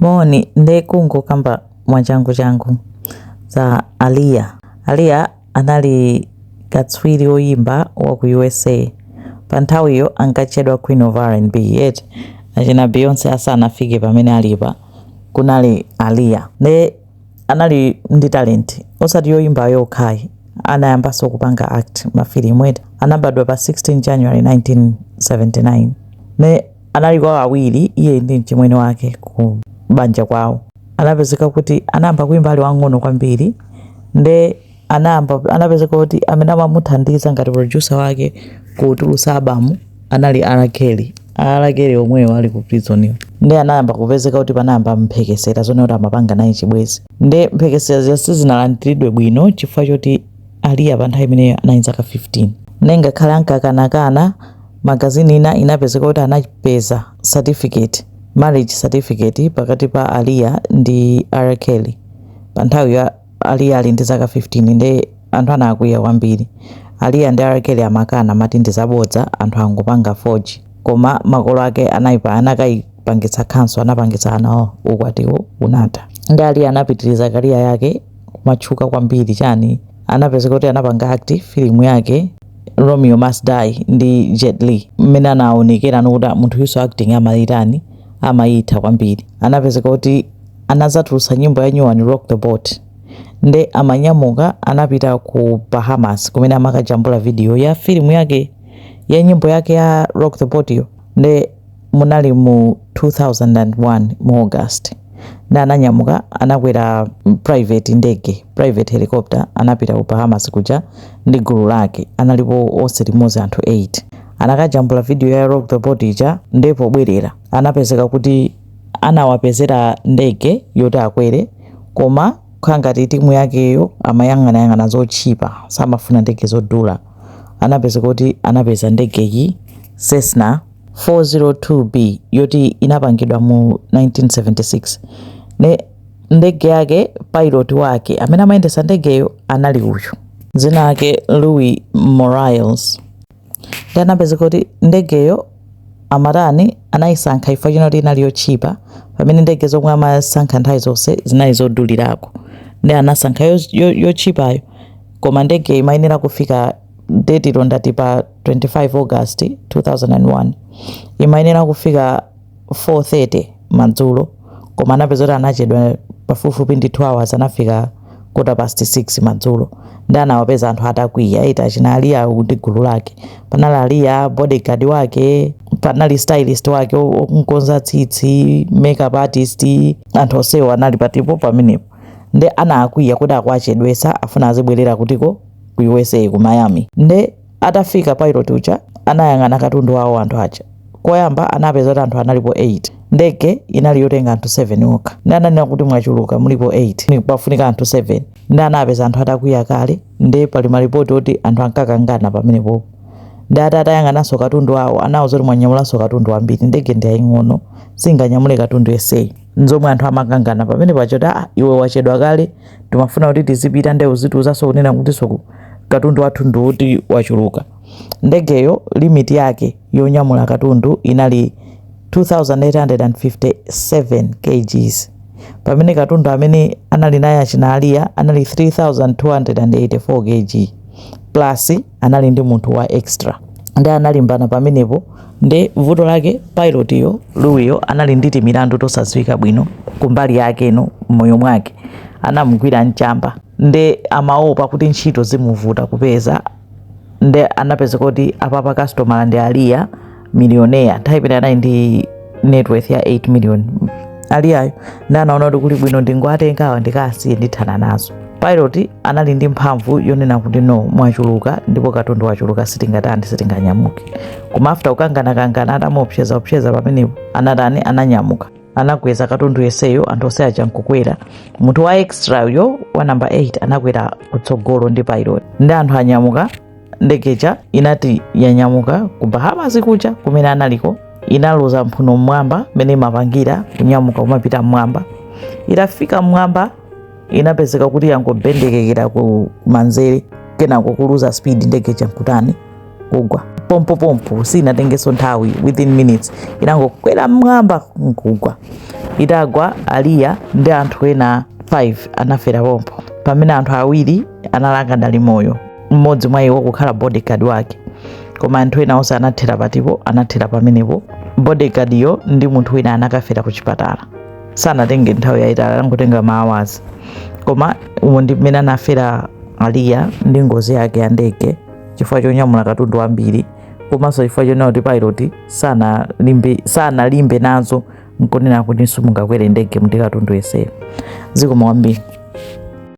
Moni, nde kungokamba mwachangu changu za Aaliyah. Aaliyah anali katswiri oyimba wa ku USA. Pa nthawiyo ankatchedwa Queen of R&B eti achina Beyonce asanafike pamene alipa kunali Aaliyah. Nde anali ndi talent osati yoyimba yokhayi, anayambanso kupanga act mafilimu eti. Anabadwa pa 16 January 1979. Ne anali kwa awiri, iye ndi mchimwene wake ku banja kwawo. Anapezeka kuti anayamba kuimba ali wang'ono kwambiri, nde anayamba anapezeka kuti amene amamuthandiza ngati producer wake kutulutsa album anali R Kelly. R Kelly omweyo ali ku prison. Nde anayamba kupezeka kuti panayamba mphekesera zone kuti amapanga naye chibwezi, nde mphekesera zija sizinalandiridwe bwino chifukwa choti Aaliyah pa nthawi imeneyo anali zaka 15. Nde ngakhale ankakanakana, magazini ina inapezeka kuti anapeza certificate, marriage certificate pakati pa Aaliyah ndi R Kelly. Pa nthawi ya Aaliyah ali ndi zaka 15, nde anthu anakwiya kwambiri. Aaliyah ndi R Kelly amakana, amati ndi zabodza, anthu angopanga forge, koma makolo ake anayipa anakayipangitsa cancel, anapangitsa ana ukwatiwo unatha. Ndi Aaliyah anapitiriza career yake kumatchuka kwambiri chani. Anapezeka kuti anapanga act filimu yake Romeo Must Die ndi Jet Li, mmene anaonekera nokuti munthu yuso acting amayitani, amayitha kwambiri. Anapezeka kuti anazatulutsa nyimbo ya new one, Rock the Boat. Nde amanyamuka anapita ku Bahamas kumene amakajambula video ya filimu yake ya nyimbo yake ya Rock the Boat yo. Nde munali mu 2001 mu August. Nde ananyamuka, anakwera private ndege, private helicopter, anapita ku Bahamas kuja ndi gulu lake, analipo onse limodzi anthu 8. Anakajambula video ya Rock the Boat ija. Ndipo bwerera anapezeka kuti anawapezera ndege yoti akwere, koma kukhala ngati timu yakeyo amayang'anayang'ana zotchipa, samafuna ndege zodula. Anapezeka kuti anapeza ndege iyi, Cessna 402B, yoti inapangidwa mu 1976. Ne ndege yake, pilot wake amene amayendesa ndegeyo anali uyu, dzina lake Louis Morales. Ndi anapezeka kuti ndegeyo amatani, anayisankha chifukwa chinoti inali yotchipa, pamene ndege zomwe amasankha nthawi zonse zinali zodulirako. Ndi anasankha yotchipayo, koma ndege imayenera kufika date ilo ndati pa 25 August 2001, imayenera kufika 4:30 madzulo, koma anapeza kuti anachedwa pafupifupi ndi 2 hours, anafika quarter past 6 madzulo. Ndi anawapeza anthu atakwiya ita, achina Aaliyah ndi gulu lake. Panali Aaliyah, bodyguard wake, panali stylist wake omukonza tsitsi, makeup artist, anthu onsewo anali patipo pamenepo. Ndi anakwiya kuti akuachedwesa, afuna azibwerera kutiko, ku USA, ku Miami. Nde atafika pilot uja anayang'ana katundu wawo anthu aja. Koyamba anapeza kuti anthu analipo 8, ndege inali yotenga anthu 7 okha. Ndi ananena kuti mwachuluka, mulipo 8, pafunika anthu 7. Ndi anapeza anthu atakwiya kale, nde pali malipoti oti anthu ankakangana pamenepopo. Ndi ati atayang'ananso katundu wawo, anawuza kuti mwanyamulanso katundu wambiri, ndege ndi yaying'ono, singanyamule katundu yenseyi. Nzomwe anthu amakangana pamene pachoti, ah, iwe wachedwa kale, timafuna kuti tizipita, nde uzitiuzanso kunena kutinso katundu wathu ndiwoti wachuluka. Ndegeyo limit yake yonyamula katundu inali 2857 kgs, pamene katundu amene anali naye achina Aaliyah anali 3284 kg, plus anali ndi munthu wa extra. Ndi analimbana pamenepo. Ndi vuto lake pilot yo Louis anali ndi timilandu tosadziwika bwino kumbali yake ino mmoyo mwake, anamugwira mchamba, ndi amaopa kuti ntchito zimuvuta kupeza. Ndi anapeza kuti apapa customer ndi Aaliyah, millionaire, nthawi imene anali ndi net worth ya 8 million Aaliyahyo. Ndi anaona kuti kuli bwino ndingoatenga awa ndikasiye, ndithana nazo. Pilot anali ndi mphamvu yonena kuti no, mwachuluka ndipo katundu wachuluka, sitingatani, sitinganyamuke. Koma after kukanganakangana, atamuopseza opseza pamenepo, anatani, ananyamuka, anakweza katundu yeseyo, anthu onse aja nkukwera. Munthu wa extra uyo wa number 8 anakwera kutsogolo ndi pilot. Ndi anthu anyamuka, ndegeja inati yanyamuka ku Bahamas kuja kumene analiko, inaloza mphuno mmwamba mmene imapangira kunyamuka kumapita mmwamba. Itafika mmwamba inapezeka kuti yangobendekekera ku manzere, kenako kuluza speed, ndege nkutani, Kugwa pompopompo, sinatengenso nthawi, within minutes inangokwera mmwamba nkugwa. Itagwa, Aaliyah ndi anthu ena 5 anafera pompo, pamene anthu awiri anali akadali moyo, mmodzi mwa iwo kukhala bodyguard wake. Koma anthu ena onse anathera patipo? Anathera pamenepo. Bodyguard yo ndi munthu wina anakafera ku chipatala. Sanatenge nthawi yayitali, anangotenga ma hours. Koma umo ndi mmene anafera Aaliyah ndi ngozi yake ya ndege, chifukwa chonyamula katundu wambiri, komanso chifukwa chonena kuti pilot sanalimbe nazo nkunena kuti simungakwere ndege ndi katundu yenseyo. Zikomo kwambiri.